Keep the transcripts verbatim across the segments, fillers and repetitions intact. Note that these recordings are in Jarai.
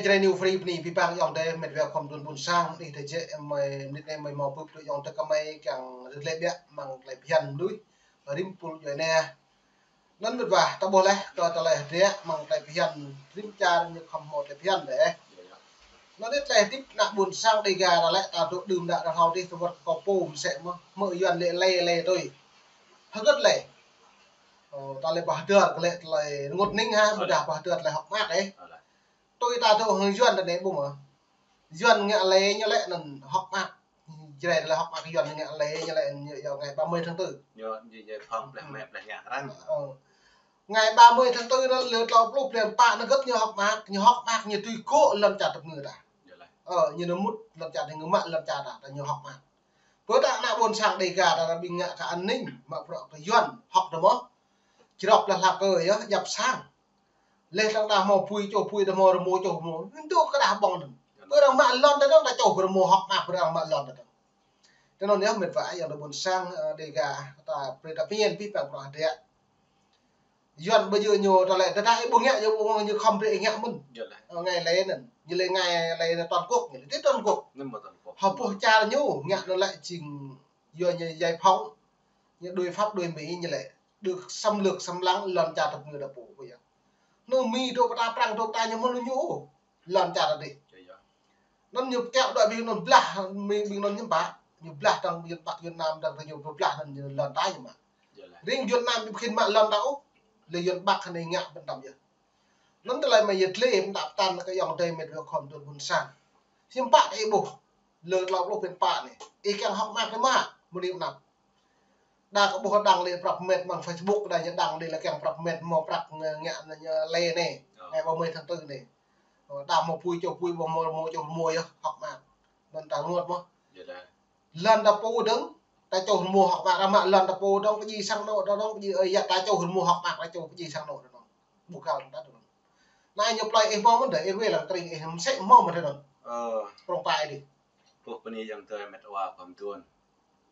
Jrai New Free bơni abih bang ayŏng adơi met wa khŏm tơdron ƀôn sang, anai tơjĕ mơi, mơnit anai mơi hmâo bưp tui ayŏng adơi kơmơi kiăng rơlĕ ƀiă amăng tơlơi phiăn mơnuih rĭm pul djuai ania. Anŭn met wa, ta ƀuh laih kơ tơlơi hơdră amăng tơlơi phiăn rĭm čar ñu khŏm hmâo tơlơi phiăn dêh. Anŭn anai tơlơi hơdip ană ƀôn sang Dêga ta lĕ ta dŏ đưm đă ta hlâo dih ta wơ̆t kơ kâo pô mơsĕ mơ̆, hmư̆ Yuan lĕ lĕ lĕ tui. Hơget lĕ. Ơ, ta lĕ pơhơdơr kơ lĕ tơlơi rơngot hning ha, ƀôdah pơhơdơr tơlơi hŏk mơak ĕh. Tui ta dŏ hăng Yuan ta anai ƀu mơ̆. Yuan ngă lĕ ñu lĕ anŭn hŏk mơak. Jrai lĕ hŏk mơak Yuan ngă lĕ ñu lĕ ñu yua ngày ba mươi tháng tư. Ñu, ñu, ñu phong pleh mĕ pleh ngă arăng. Ơ. Ngày ba mươi tháng tư anŭn lơ tlâo pluh blan pă anŭn hơget ñu hŏk mơak, ñu hŏk mơak ñu tui gŏ lŏn čar tơpơngư ta. Ơ, ñu nao mŭt lŏn čar tơpơngư mă lŏn čar ta, ta ñu hŏk mơak. Pơ ta ană ƀôn sang Dêga ta, ta ƀing ngă kơ an ninh, mă bruă kơ Yuan, hŏk ta mơ̆. Črŏk lĕ hlak kơ yơh, djăp sang. Lĕ tơdang ta hmâo apui čô apui, ta hmâo rơmô čô rơmô. Ƀing tŭ kơ đah ƀơ̆ng anŭn. Pơ arăng mă lŏn ta dơ̆ng, ta čô rơmô hŏk mơak pơ arăng mă lŏn ta dơ̆ng. Tui anŭn yơh met wa ayŏng adơi ƀôn sang, ơ, Dêga, ta brơi ta phiăn abih bang bruă hơdră. Yuan ƀu djơ̆ ñu ta lĕ, ta ta ih ƀu ngă, ñu ƀu ngă, ñu khŏm brơi ih ngă mơ̆n. Ơ, ngày lễ anŭn, ñu lĕ ngày lễ anŭn toàn quốc, ñu lĕ toàn quốc. Hơpŭ čar ñu ngă anŭn lĕ jing yua ñu giải phóng, ñu đuaĭ Pháp đuaĭ Mỹ ñu lĕ. Được xâm lược xâm lăng lŏn čar tơpơngư ta pô, pô yơh. Anŭn Mi dŏ pơ ta, Prăng dŏ pơ ta ñu mơ̆n ñu. Lŏn čar ta dih. Anŭn ñu kiăng dŏ ƀing anŭn blah, Mi ƀing anŭn ñu ƀă. Ñu blah tơ̆ng Yuan Bắc Yuan Nam tơ̆ng ñu blah anŭn ñu lŏn ta ñu mă. Ring Yuan Nam ñu ƀu khĭn mă lŏn ta ôh. Lĕ Yuan Bắc anai ngă ƀơi anŭn yơh. Anŭn tơlơi mơi yơh tơlơi mơ̆ đăp tăn kơ ayŏng adơi met wa khŏm tơdron ƀôn sang. Hiư̆m pă ta ih ƀuh. Lơ tlâo pluh blan pă anai. Ih kiăng hŏk mơak anai mơ̆. Mơ̆ anai mơnap. Đa kơ ƀuh đăng lĕ prăp mĕt amăng Facebook đa ñu đăng lĕ lĕ kiăng prăp mĕt hmâo prăk ngă, ngă anai ñu lĕ anai. Ơ. Ngày ba mươi tháng tư anai. Ơ, đa hmâo apui čô apui ƀu hmâo rơmô čô rơmô yơh hŏk mơak. Anŭn ta rơngot mơ̆. Lŏn ta pô dơ̆ng, ta čô rơmô hŏk mơak, arăng mă lŏn ta pô dơ̆ng, pơjing sang anŏ ta dơ̆ng, pơjing, ơ, yă ta čô rơmô hŏk mơak, ta čô pơjing sang anŏ ta dơ̆ng. Ƀu kăl ta dơ̆ng. Anai ñu plơi ih hmâo mơ̆n dêh, ih wai lăng tơring ih mơsĕ hmâo mơ̆n dêh anŭn. Ơ. Prŏng pă ih dih. Ơ, bơni ayŏng adơi met wa khŏm tơdron.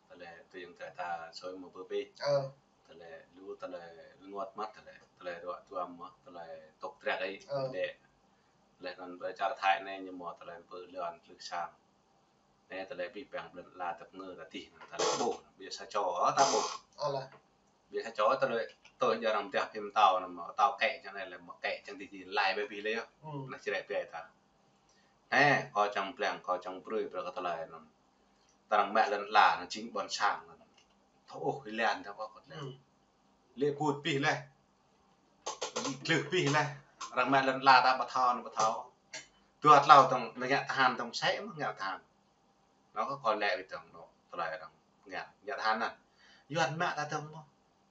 Tơlơi tui ayŏng adơi ta soi mơ̆ pơ pih. Ơ. Tơlơi lu tơlơi rơngot mơ̆, tơlơi, tơlơi ruă duăm mơ̆, tơlơi tŏk trek ih. Ơ. Lĕ. Lĕ anŭn ƀơi čar Thái anai ñu hmâo tơlơi pơ lŏn lŭk sang. Anai tơlơi abih bang ƀlŏn ala tơpơngư ta dih, anŭn tơlơi ƀuh, ƀiă sa čô, ơ, ta ƀuh. Alah. Ƀiă sa čô tơlơi tui jing arăng pơdah phim tâo anŭn mơ̆, tâo kĕ čang anai lĕ mơ̆ kĕ čang dih dih lai ƀơi abih lĕ yơh. Hmm. Anŭn čơrĕ ƀiă ta. Anai, kâo čang plĕng, kâo čang brơi brơi kơ tơlơi anŭn. Tơdang mă lŏn ala anŭn jing ƀôn sang anŭn. Thâo ôh, ih lĕ anŭn ta ƀuh kơ tơlơi. Hmm. Lĕ put pih lĕ. Glưh pih lĕ. Arăng mă lŏn ala ta ƀu thâo anŭn ƀu thâo. Dua tlâo tơ̆ng, anai ngă tơhan tơ̆ng sĕ mơ̆ ngă tơhan. Anŭn kơ kâo lĕ wĭt tơ̆ng anŭn, tơlơi arăng ngă, ngă tơhan anŭn. Yuan mă ta tơ̆ng mơ̆.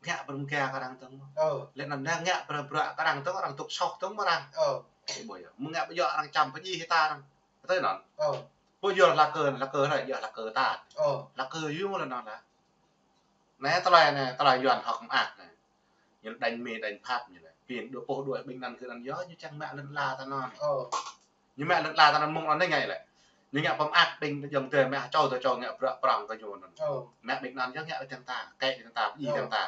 Ngă pơrơmơka kơ arăng tơ̆ng mơ̆. Ơ. Lĕ anŭn ngă pơrơmơka kơ arăng tơ̆ng, arăng tŭk soh tơ̆ng mơ̆ arăng. Ơ. Ih ƀuh yơh. Mơ̆ ngă ƀu djơ̆ arăng čăm pơjing hĭ ta arăng. Tui anŭn. Ơ. Ƀu djơ̆ hlak kơ, hlak kơ arăng, djơ̆ hlak kơ ta. Ơ. Hlak kơ yua mơ̆ lĕ anŭn lah. Anai tơlơi anai, tơlơi Yuan hŏk mơak anai. Ñu đánh Mi đánh Pháp ñu lĕ. Pin đuaĭ pô đuaĭ ƀing anŭn kơ anŭn yơh, ñu čang mă lŏn ala ta anŭn. Ơ. Ñu mă lŏn ala ta anŭn mơ̆ng anŭn anai ngă lĕ. Ñu ngă pơmơak ƀing ayŏng adơi mă čô tơ čô ngă bruă prŏng kơ ñu anŭn. Ơ. Mă ƀing anŭn yơh ngă kơ ta, kĕ kơ ta, pơjing kơ ta.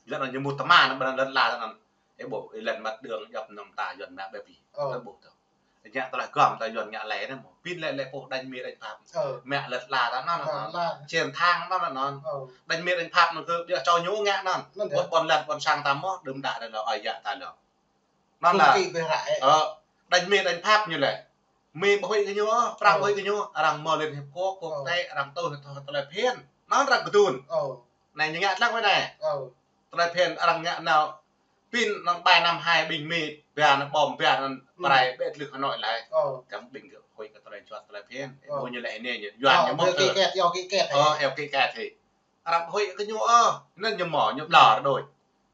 Lĕ anŭn ñu mŭt tơma anŭn ƀơi lŏn ala ta anŭn. Ih ƀuh, ih lĕ mă đường djŏp anŭn ta Yuan mă ƀơi pih. Ơ. Ta ƀuh tơ. Ngă tơlơi gơ̆m ta Yuan ngă lĕ anŭn mơ̆. Pin lĕ lĕ pô đánh Mi đánh Pháp. Ơ. Mă lŏn ala ta anŭn anŭn. Lŏn ala. Chiến thắng anŭn anŭn. Ơ. Đánh Mi đánh Pháp anŭn kơ ƀiă čô ñu ngă anŭn. Anŭn yơh. Ƀôn lăn ƀôn sang ta mơ̆, đưm đă đa lơ ơi yă ta lơ. Anŭn lah. Ơ, đánh Mi đánh Pháp ñu lĕ. Mi ƀu huĭ kơ ñu, Prăng ƀu huĭ kơ ñu, arăng mơ̆ Liên Hiệp Quốc, quốc tế, arăng tui tơlơi phiăn. Anŭn arăng kơdŭn. Ơ. Anai ñu ngă lăng wai anai. Ơ. Tơlơi phiăn arăng ngă nao pin anŭn ƀai năm hai ƀing Mi ba anŭn bom ba anŭn prai ƀĕ tlưh Hà Nội lai. Ơ. Kăm ƀing gơ̆ huĭ kơ tơlơi juăt tơlơi phiăn. Ơ. Ƀu ñu lĕ anai ñu, Yuan ñu mơ̆ kơ. Kĕ kĕ, yua kĕ kĕ. Ơ, yua kĕ kĕ hĭ. Arăng huĭ kơ ñu, ơ, anŭn ñu mơ̆, ñu ƀlŏr đôč.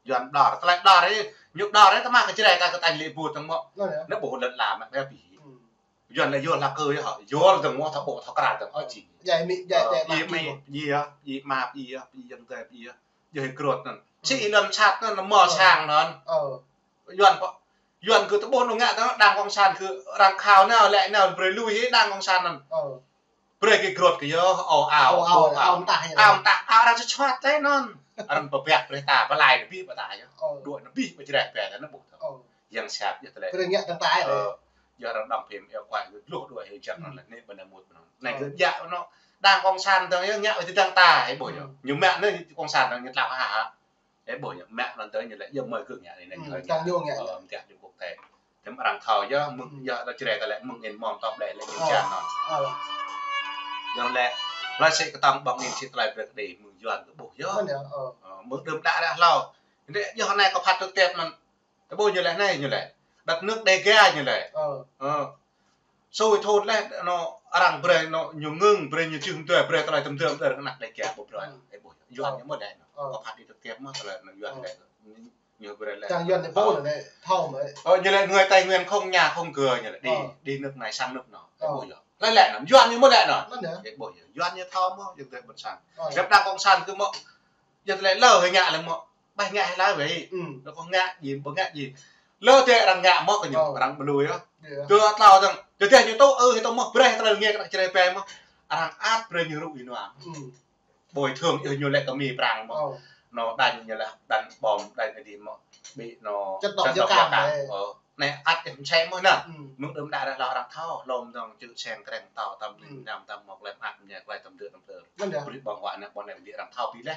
Yuan ƀlŏr, tơlơi ƀlŏr ih, ñu ƀlŏr ih, tơma kơ Jrai ta kơ tañ lĕ ƀu tơ̆ng mơ̆. Anŭn yơh. Anai ƀu lŏn ala mă ƀơi pih. Hmm. Yuan lĕ yua hlak kơ yơh, yua tơ̆ng mơ̆ thâo ƀuh thâo krăn tơ̆ng ơ jing. Jai Mi, jai, ơ, jai mă pih mơ̆. Pih yơh, pih mă pih yơh, pih ayŏng adơi pih yơh. Yơh hĭ krŭt anŭn. Či lŏn sat anŭn, mơ̆ sang anŭn. Ơ. Yuan pô, Yuan kơ tơƀuh anŭn ngă tơ̆ng Đảng Cộng sản kơ arăng khao nao lĕ nao brơi lui hĭ Đảng Cộng sản anŭn. Ơ. Brơi kơ krŭt kơ yơh, ao ao, ao ao, ao mơtah yơh. Ao mơtah, ao arăng čơčuăt tơ̆ anŭn. Arăng pơbiă brơi ta, pơlai anŭn abih ƀơi ta yơh. Ơ. Đuaĭ anŭn abih ƀơi Jrai ƀơi ta anŭn ƀuh tơ̆ng. Ơ. Yang siap yơh tơlơi. Brơi ngă tơ̆ng ta yơh. Ơ. Yua arăng đŏng phim eo kuai gơ̆ luh đuaĭ hĭ čăk anŭn lĕ, anai ƀơi anai mŭt anŭn. Anai gơ̆ djă anŭn, đang cộng sản dơ̆ng yơh ngă wơ̆t tơdang ta, ih ƀuh yơh. Ñu mă anai cộng sản dơ̆ng ñu tlao hă. Ih ƀuh yơh, mă anŭn tơdang ñu lĕ yơh mơi gơ̆ ngă anai anai. Ơ, ñu kiăng ñu ngă. Ơ, mơ̆ng tiăk ñu quốc tế. Tơm arăng thâo yơh, mơ̆ng yơh ta čơđai ta lĕ mơ̆ng in mom tŏp lĕ lĕ ñu kiăng anŭn. Ơ. Yơh lĕ, lĕ sĭ kơtang ƀơ̆ng in sĭ tơlơi brơi kơ đĭ mơ̆ng Yuan kơ ƀuh yơh. Ơ, mơ̆ng đưm đă ră hlâo. Anai yơh anai kơ phát trực tiếp anŭn. Ih ƀuh ñu lĕ anai ñu lĕ. Đất nước Đêga ñu lĕ. Ơ. Ơ. Sui thun lĕ anŭn arăng brơi anŭn ñu ngưng brơi ñu čih mơdơi brơi tơlơi tơm tơm tơlơi kơ ană Đêga ƀu brơi. Ih ƀuh Yuan ñu mơ̆ lĕ anŭn. Ơ. Kơ phát đi trực tiếp mơ̆ tơlơi anŭn Yuan lĕ. Ñu brơi lĕ. Kiăng Yuan ñu ƀuh lĕ thâo mơ̆. Ơ, ñu lĕ người Tây Nguyên không nhà không cửa ñu lĕ đi, đi nước này sang nước nọ. Ih ƀuh yơh. Lĕ lĕ anŭn Yuan ñu mơ̆ lĕ anŭn. Ih ƀuh yơh. Yuan ñu thâo mơ̆, yơh tơlơi ƀôn sang. Ơ. Gơ̆p đang cộng sản kơ mơ̆. Yơh tơlơi lơ hơi ngă lĕ mơ̆. Ƀai ngă hơi lơ wei. Ơ. Lơ kơ ngă djơ̆, ƀu ngă djơ̆. Lơ tơlơi arăng ngă mơ̆ kơ ñu, arăng ƀlui yơh. Tơ tlâo dơ̆ng. Tơdah ñu tŭ, ơ, ñu tŭ mơ̆ brơi tơlơi ngă kơ čơđai pĕ mơ̆. Arăng ăt brơi ñu rŭ ih nua. Bồi thường yơh ñu lĕ kơ Mi Prang mơ̆. Anŭn đañ ñu lĕ đañ bom đañ kơ đĭ mơ̆. Ƀĭ anŭn chất độc da cam. Ơ. Anai ăt yơh mơsĕ mơ̆ anŭn. Mơ̆ng đưm đă ră hlâo arăng thâo, hlom dơ̆ng čư̆ seng kreng tâo tăm ling nam tăm mơ̆ klem ăt mơñai klem tơm dơ̆ tơm dơ̆. Brơi ƀơ̆ng huă anai ƀôn anai kơ đĭ arăng thâo ƀĭ lĕ.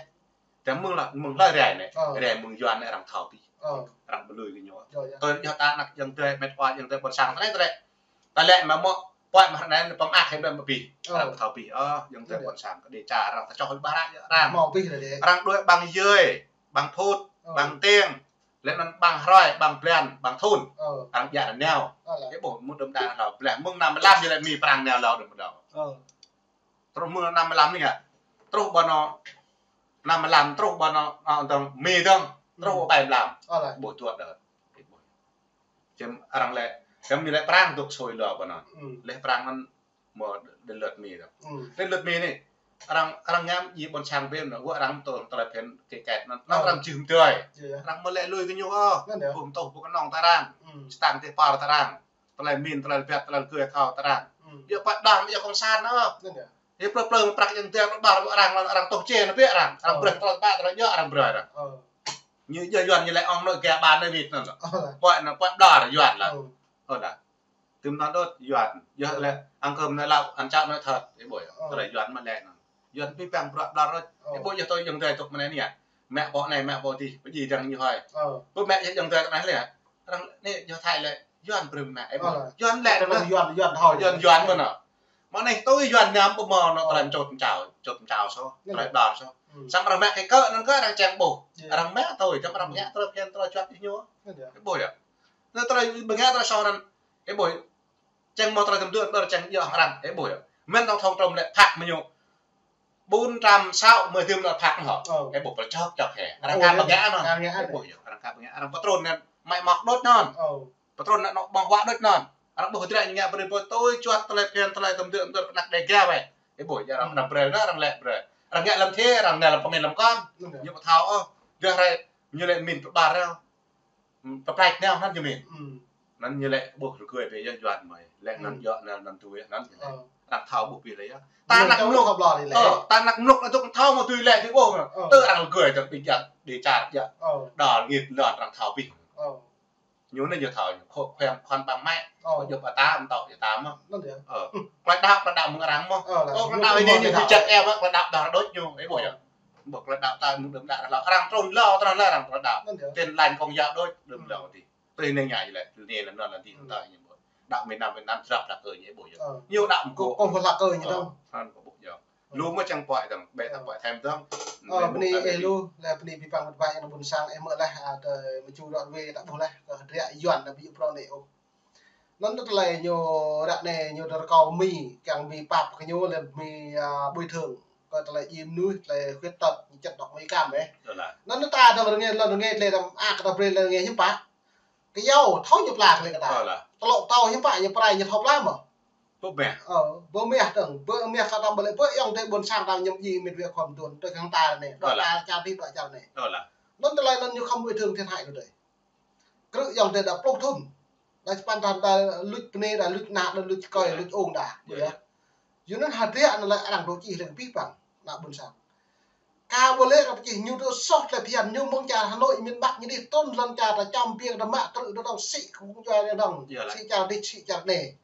Tơm mơ̆ng lă, mơ̆ng hlơi rai anai. Rai mơ̆ng Yuan anai arăng thâo ƀĭ. Arăng ƀlui kơ ñu. Tơl yơh ta ană ayŏng adơi, met wa ayŏng adơi ƀôn sang ta lĕ, ta lĕ. Ta lĕ mă mơ̆, puăi mă anai pơm ăt hĭ ƀem ƀĭ. Arăng thâo ƀĭ. Ơ, ayŏng adơi ƀôn sang kơ đĭ čar arăng ta čoh ƀah ră arăng. Mơ̆ ƀĭ lĕ đĭ. Arăng đuaĭ ƀăng yơi, ƀăng phŭt, ƀăng tiêng. Lĕ anŭn ƀăng hrơi, ƀăng blan, ƀăng thŭn. Arăng djă nao. Ih ƀuh mơ̆ng đưm đă hlâo. Blah mơ̆ng năm mươi lăm ñu lĕ Mi Prang nao hlâo đưm đă. Truh mơ̆ng năm mươi lăm anai ngă. Truh ƀơi anŭn năm mươi lăm, truh ƀơi anŭn, anŭn dơ̆ng Mi dơ̆ng. Truh ƀơi bảy mươi lăm. Ƀuh tuăt đơ̆t. Ih ƀuh. Čem arăng lĕ, čem Mi lĕ Prang dŏ sui lơ ƀơi anŭn. Lĕ Prang anŭn mơ̆ đến lượt Mi dơ̆ng. Đến lượt Mi anai. Arăng, arăng ngă djơ̆ ƀôn sang ƀem anŭn, wơ̆t arăng tơl tơlơi phiăn kê ket anŭn. Anŭn arăng čih mơdơi. Arăng mơ̆ lĕ lui kơ ñu ôh. Ƀu tŭ ƀu kơnơ̆ng ta arăng. Čơtang tơpar ta arăng. Tơlơi min, tơlơi rơbat, tơlơi gơi thâo ta arăng. Yua pă đah, yua cộng sản ôh. Yua plơi plơi mơ̆ prăk ayŏng adơi, plơi ƀar arăng, arăng tŏh čê anŭn ƀiă arăng. Arăng brơi tơlơi pă, tơlơi yua arăng brơi arăng. Ñu yua Yuan ñu lĕ ŏng anŭn gah ƀan anŭn wĭt anŭn. Puăi anŭn, puăi đah Yuan lă. Ơ đah. Tơm anŭn đôč Yuan. Yua lĕ, ăn cơm nói láo, ăn cháo nói thật. Ih ƀuh yơh. Tơlơi Yuan mơ̆ lĕ anŭn. Yuan ƀĭ păng bruă ƀlŏr đôč. Ih ƀuh yơh tui ayŏng adơi tŭk mơ̆ng anai anai. Mă ƀô̆ anai, mă ƀô̆ adih, pơjing dơ̆ng ñu hơi. Ƀu mă yơh ayŏng adơi tŭk anai lĕ. Arăng anai yơh Thái lĕ, Yuan brơi mă. Ih ƀuh. Yuan lĕ anŭn. Yuan, Yuan thâo. Yuan, Yuan mơ̆n anŭn. Mơ̆ng anai tui Yuan ñu ƀu mơ̆ anŭn tơlơi čôt mơčao, čôt mơčao soh, tơlơi ƀlŏr soh. Samơ̆ arăng mă kơ kơ anŭn kơ arăng čang ƀuh. Arăng mă tui, samơ̆ arăng ngă tơlơi phiăn tơlơi juăt ih ñu. Ih ƀuh yơh. Anŭn tơlơi ƀu ngă tơlơi soh anŭn. Ih ƀuh. Čang mơ̆ tơlơi tơm dơ̆, tơlơi čang yơh arăng. Ih ƀuh yơh. Mơ̆n tổng thống Trump lĕ phạt mơ̆ ñu. Bốn trăm sáu mươi tơm lĕ phạt hŏ. Ih ƀuh pơčŏk čŏk hĕ. Arăng ngă ƀu ngă anŭn. Ih ƀuh yơh. Arăng ngă ƀu ngă. Arăng pơtrŭn anŭn. Mă mŏk đôč anŭn. Pơtrŭn anŭn ƀơ̆ng huă đôč anŭn. Arăng ƀuh drơi ñu ngă brơi ƀơi tui juăt tơlơi phiăn tơlơi tơm dơ̆ tơm dơ̆ ană Đêga wơ̆t. Ih ƀuh yơh arăng, arăng brơi anŭn arăng lĕ brơi. Arăng ngă lăm thê, arăng ngă lăm pơmĭn lăm kon. Ñu ƀu thâo ôh. Gah rai ñu lĕ min pơƀar rao. Pơplĕč nao anŭn ñu min. Anŭn ñu lĕ ƀuh rơgơi ƀiă yơh Yuan mơi. Lĕ anŭn yơh anŭn, anŭn tui yơh anŭn ñu lĕ. Arăng thâo ƀuh ƀiă lĕ yơh. Ta ană mơnuih. Ơ, ta ană mơnuih anŭn tŭ thâo mơ̆ tui lĕ tui ƀuh. Tơ arăng rơgơi tơ ƀing jăk, đi čar jăk. Đa ngit lŏn arăng thâo ƀiă. Ñu anai ñu thâo ñu khô khoan khoan ƀăng mă. Ơ. Ñu ƀu ta mơ̆ tŏ ñu ta mơ̆. Anŭn yơh. Ơ. Klai đaŏ, klai đaŏ mơ̆ng arăng mơ̆. Ơ, klai đaŏ anai ñu čăk eo mơ̆, klai đaŏ đah đôč ñu, ih ƀuh yơh. Ƀuh klai đaŏ ta mơ̆ng đưm đă hlâo. Arăng trŭn hlâo, trŭn hlâo arăng klai đaŏ. Anŭn yơh. Tin lành công giáo đôč, đưm đă ti. Tui anai ngă lĕ, tui anai lĕ anŭn lĕ ti ta ñu ƀuh. Đaŏ miền Nam, miền Nam srăp đaŏ kơ ñu ih ƀuh yơh. Ơ. Ñu đaŏ mơ̆ kơ. Kơ, kơ hlak kơ ñu dơ̆ng. Anŭn kơ ƀuh yơh. Lu mơ̆ čang puăi dơ̆ng, ƀĕ ta puăi thêm dơ̆ng. Ơ, bơni ih lu, lĕ bơni abih bang mơ̆ng ƀai anŭn ƀôn sang ih mơ̆ lĕ, a, tơ mơču rŏt wê ta ƀuh lĕ, kơ hơdră Yuan ta ƀu prŏng anai ôh. Anŭn tơlơi ñu ră anai ñu rơkâo Mi, kiăng Mi pap kơ ñu lĕ Mi, a, bồi thường. Kơ tơlơi djơ̆ mơnuih, tơlơi khuyết tật, ñu chất độc da cam ƀĕ. Anŭn ta dơ̆ng rơngai, lŏn rơngai tơlơi đăm, a, kơ ta brơi lŏn rơngai hiư̆m pă. Kơyâo, thâo ñu pla kơ lĕ kơ ta. Tơlŏ thâo hiư̆m pă, ñu pơrai ñu thâo pla mơ̆. Ƀu mă. Ơ, ƀu mă dơ̆ng, ƀu mă kơ ta ƀu lĕ, ƀu ayŏng adơi ƀôn sang ta ñăm djơ̆ mĭt wĕ khŏm tuan, tui khăng ta anai, dŏ ta čar dih, dŏ čar anai. Anŭn tơlơi anŭn ñu khŏm bồi thường thiệt hại kơ adơi. Krư̆ ayŏng adơi đa pluh thŭn. Đa čơpăn thŭn đa luč bơnai, đa luč ană, đa luč kơi, luč ung đa. Yơh. Yua anŭn hơdră anŭn lĕ arăng dŏ čih lĕ kơ abih bang ană ƀôn sang. Ka ƀu lĕ ră čih ñu tơ soh tơlơi phiăn ñu mơ̆ng čar Hà Nội, miền Bắc ñu dih tơl lŏn čar ta čăm biêng ta mă krư̆ ta dong sĭ kơ kông djuai anai dong. Iyalah. Sĭ čar dih, sĭ čar anai.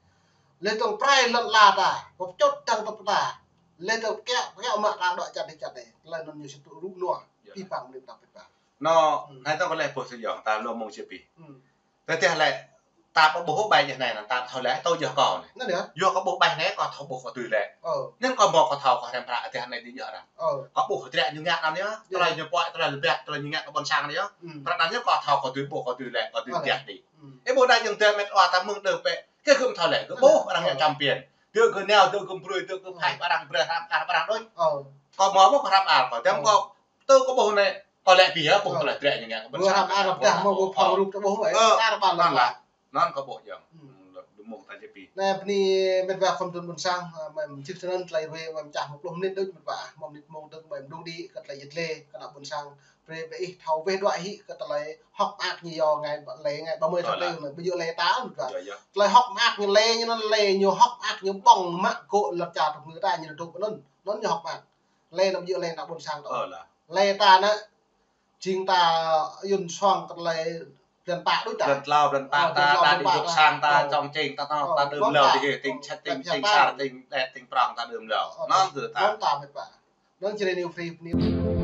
Lĕ tơ̆ng prai lŏn la ta, pơčut tơ̆ng tơ̆p ta. Lĕ tơ̆ng kiaŏ, kiaŏ mă ta dŏ čar dih čar anai. Tơlơi anŭn ñu sĭ tŭ rŭ nua. Iyalah. Pĭ păng mơ̆ng ta pĭ păng. Anŭn, hmm, anai tơ kơ lĕ boh sơyong, ta lŏm mơ̆ng či pĭ. Hmm. Tơdah lĕ, ta ƀu ƀuh ƀai jeh anai, ta thâo lĕ, tơ yơh kâo anai. Anŭn yơh. Yua kâo ƀuh ƀai anai, kâo thâo ƀuh kơ tui lĕ. Ơ. Anŭn kâo mơ̆ kâo thâo kâo hrăm prăk, tơdah anai dih yơh arăng. Ơ. Kâo ƀuh hơdră ñu ngă anŭn yơh. Yơh. Tơlơi ñu pơhiăp, tơlơi lơbĕ, tơlơi ñu ngă kơ ƀôn sang anai yơh. Hmm. Prăk anŭn yơh kâo thâo kâo tui ƀuh kâo tui lĕ, kâo tui, ơ, lĕ, djă dih. Hmm. Ih ƀuh đa jing tơ met wa ta mơ̆ng đơ pĕ, kơ gơ̆m thâo lĕ, gơ̆m ƀuh arăng ngă čăm biêng. Dơ̆ gơ̆m nao, dơ̆ gơ̆m brơi, dơ̆ gơ̆m phai, arăng brơi hrăm ar, arăng đôč. Ơ. Kâo mơ̆ ƀuh hrăm ar kâo, tơdah kâo tơ kâo ƀuh anai, kâo lĕ pĭ yơh, ƀuh tơlơi trĕ ñu ngă kơ ƀôn sang. Ƀuh hrăm ar dah mơ̆ ƀuh phong rup tơ ƀuh, ơ, ar ƀar lăng. Anŭn kâo ƀuh yơh. Hmm. Lŏm mơ̆ng ta či pĭ. Anai bơni met wa khŏm tŭ ƀôn sang, ơ, mơ̆ng čih tơnăn tơlơi ruai, mơ̆ng čah mơ̆ng pluh mơnit đôč met wa, mơ̆ng mơnit mơ̆ng dơ̆ng, mơ̆ng mơnit đĭ, kơ tơlơi yit lĕ, kơ ană ƀôn sang, brơi ƀing ih thâo weh đuaĭ hĭ, kơ tơlơi hơ̆k mơak ñu yua ngai, lĕ ngai, ƀu mơi thâo tơlơi anŭn, ƀu djơ̆ lĕ ta anŭn wa. Yơh, yơh. Tơlơi hơ̆k mơak ñu lĕ, ñu anŭn lĕ, ñu hơ̆k mơak, ñu ƀơ̆ng mă gŏ lŏn čar tơ̆ng ta, ñu dŏ anŭn, anŭn ñu hơ̆k mơak. Lĕ anŭn ƀu djơ̆ lĕ ană ƀôn sang ta. Ơ lah. Lĕ ta anai, jing ta yun suang kơ tơlơi blan pă đôč ta. Blan klâo, blan pă ta, blan klâo, ta blan pă ta. Ơ. Čŏng čing ta, ta, ta đưm lâo ta. Ơ, dih, tring čhat, tring, tring sar, tring đet, tring prŏng ta đưm lâo. Ơ, anŭn kơ ta. Anŭn ta met wa. Anŭn Jrai New Free News.